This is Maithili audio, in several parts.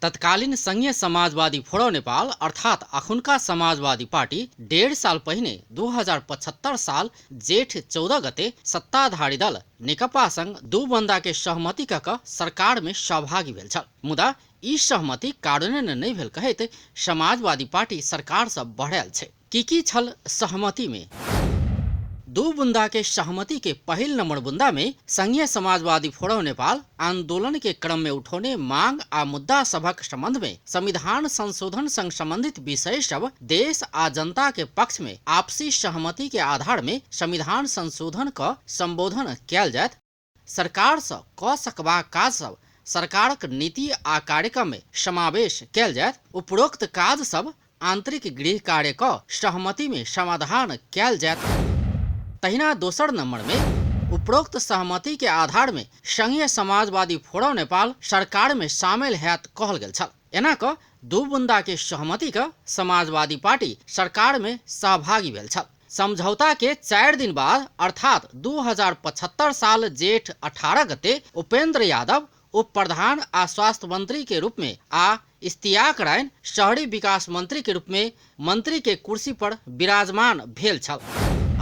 तत्कालीन संघीय समाजवादी फोरम नेपाल अर्थात अखुनका समाजवादी पार्टी 1.5 साल पहिने 2075 साल जेठ 14 गते सत्ताधारी दल नेकपा संग दू बन्दा के सहमति क क सरकार में सहभागी भेल छल। मुदा ई सहमति कार्यान्वयन नहि भेल कहैत समाजवादी पार्टी सरकार सँ बढ़ायल छै। की की छल सहमति में? दू बुंदा के सहमति के पहिल नंबर बुंदा में संघीय समाजवादी फोरम नेपाल आंदोलन के क्रम में उठौने मांग आ मुद्दा सभक संबंध में संविधान संशोधन संग संबंधित विषय सब देश आ जनता के पक्ष में आपसी सहमति के आधार में संविधान संशोधन क संबोधन कयल जायत। सरकार सँ क सकबाक काज सब सरकारक नीति आ कार्यक्रम में समावेश कयल जायत। उपरोक्त काज सब आंतरिक गृह कार्य क सहमति में समाधान कयल जायत। तहिना दोसर नंबर में उपरोक्त सहमति के आधार में संघीय समाजवादी फोरम नेपाल सरकार में शामिल हैत कहल गेल छल। एना क दू बुंदा के सहमति क समाजवादी पार्टी सरकार में सहभागी भेल छल। समझौता के 4 दिन बाद अर्थात 2075 साल जेठ 18 गते उपेंद्र यादव उप प्रधान आ स्वास्थ्य मंत्री के रूप में आ इश्तियाक रायन शहरी विकास मंत्री के रूप में मंत्री के कुर्सी पर विराजमान भेल छल।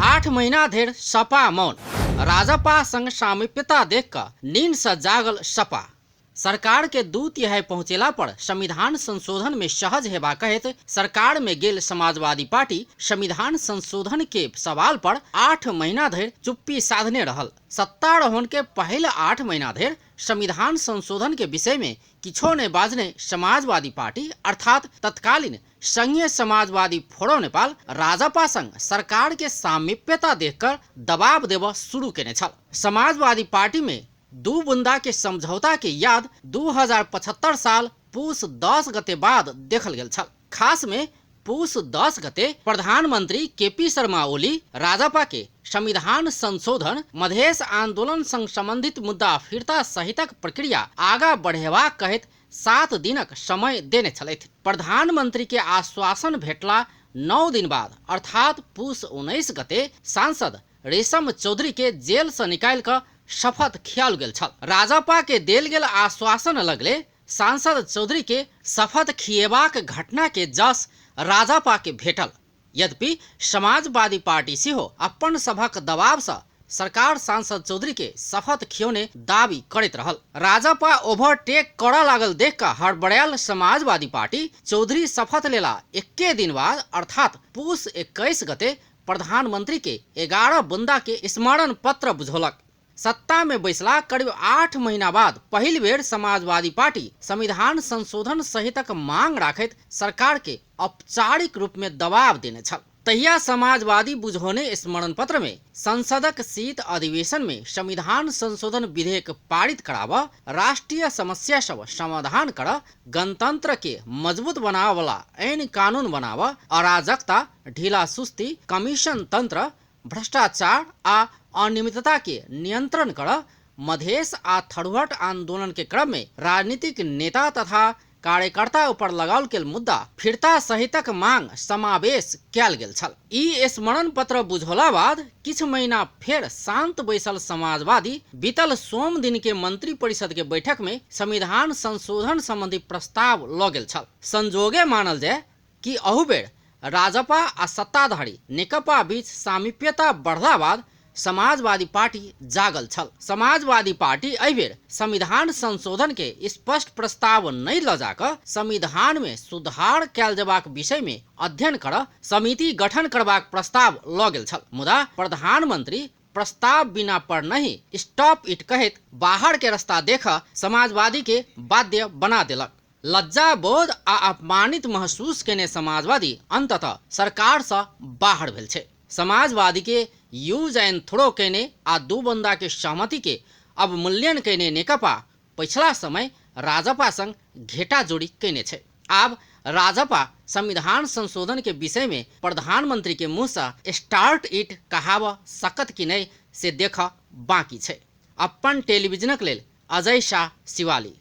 8 महीना धरि सपा मौन, राजपा संग सामीप्यता देख क नींद सँ जागल सपा। सरकार के 2/3 पहुंचेला पर संविधान संशोधन में सहज हेबा कहैत सरकार में गेल समाजवादी पार्टी संविधान संशोधन के सवाल पर 8 महीना धरि चुप्पी साधने रहल। सत्तारोहण के पहिल 8 महीना धरि संविधान संशोधन के विषय में किछो नहि बाजने समाजवादी पार्टी अर्थात तत्कालीन संघीय समाजवादी फोरम नेपाल राजपा संग सरकार के सामीप्यता देखकर दबाव देबऽ शुरू केने छल। समाजवादी पार्टी में दू बुंदा के समझौता के याद 2075 साल पूस 10 गते बाद देखल गेल छल। खास में पूस 10 गते प्रधानमंत्री केपी शर्मा ओली राजपा के संविधान संशोधन मधेश आंदोलन संग संबंधित मुद्दा फिर्ता सहितक प्रक्रिया आगा बढ़ेबाक कहैत 7 दिनक समय देने छलथि। प्रधानमंत्री के आश्वासन भेटला 9 दिन बाद अर्थात पूस 19 गते सांसद रेशम चौधरी के जेल से निकालि कऽ शपथ खियाओल गेल छल। राजपा के देल गेल आश्वासन लगले सांसद चौधरी के शपथ खिएबाक घटना के जस राजपा के भेटल। यद्यपि समाजवादी पार्टी सेहो अपन सभक दबाव सँ सरकार सांसद चौधरी के शपथ खियौने दावी करैत रहल। राजपा ओवरटेक करऽ लागल देख कऽ हड़बड़ायल समाजवादी पार्टी चौधरी शपथ लेला 1 दिन बाद अर्थात पूस 21 गते प्रधानमंत्री के 11 बुंदा के स्मरण पत्र बुझौलक। सत्ता में बैसला करीब 8 महीना बाद पहिल बेर समाजवादी पार्टी संविधान संशोधन सहितक मांग राखैत सरकार के औपचारिक रूप में दबाव देने छल। तहिया समाजवादी बुझौने स्मरण पत्र में संसदक शीत अधिवेशन में संविधान संशोधन विधेयक पारित कराबऽ, राष्ट्रीय समस्या सब समाधान करऽ, गणतंत्र के मजबूत बनाबऽ वाला ऐन कानून बनाबऽ, अराजकता, ढीला सुस्ती, कमीशन तंत्र, भ्रष्टाचार आ अनियमितता के नियंत्रण करऽ, मधेश आ थरुहट आंदोलन के क्रम में राजनीतिक नेता तथा कार्यकर्ता ऊपर लगाओल गेल मुद्दा फिर्ता सहितक मांग समावेश कयल गेल छल। ई स्मरण पत्र बुझौला बाद किछु महीना फेर शांत बैसल समाजवादी बीतल सोम दिन के मंत्री परिषद के बैठक में संविधान संशोधन संबंधी प्रस्ताव लऽ गेल छल। संजोगे मानल जाय कि अहू बेर राजपा आ सत्ताधारी नेकपा बीच सामीप्यता बढ़ला बाद समाजवादी पार्टी जागल छल। समाजवादी पार्टी एहि बेर संविधान संशोधन के स्पष्ट प्रस्ताव नहि लऽ जा कऽ संविधान में सुधार कयल जेबाक विषय में अध्ययन करऽ समिति गठन करबाक प्रस्ताव लऽ गेल छल। मुदा प्रधानमंत्री प्रस्ताव बिना पर नहि स्टॉप it कहैत बाहर के रास्ता देख समाजवादी के बाध्य बना देलक। लज्जा बोध आ अपमानित महसूस केने समाजवादी अंततः सरकार सँ बाहर भेल छै। समाजवादी के यूज एंड थ्रो केने आ दू बंदा के सहमति के अवमूल्यन केने नेकपा पछिला समय राजपा संग घेटा जोड़ी केने छै। आब राजपा संविधान संशोधन के विषय में प्रधानमंत्री के मुँह सँ स्टार्ट it कहाबऽ सकत कि नहि से देखऽ बाकी छै। अपन टेलीविजनक लेल अजय शाह, शिवाली।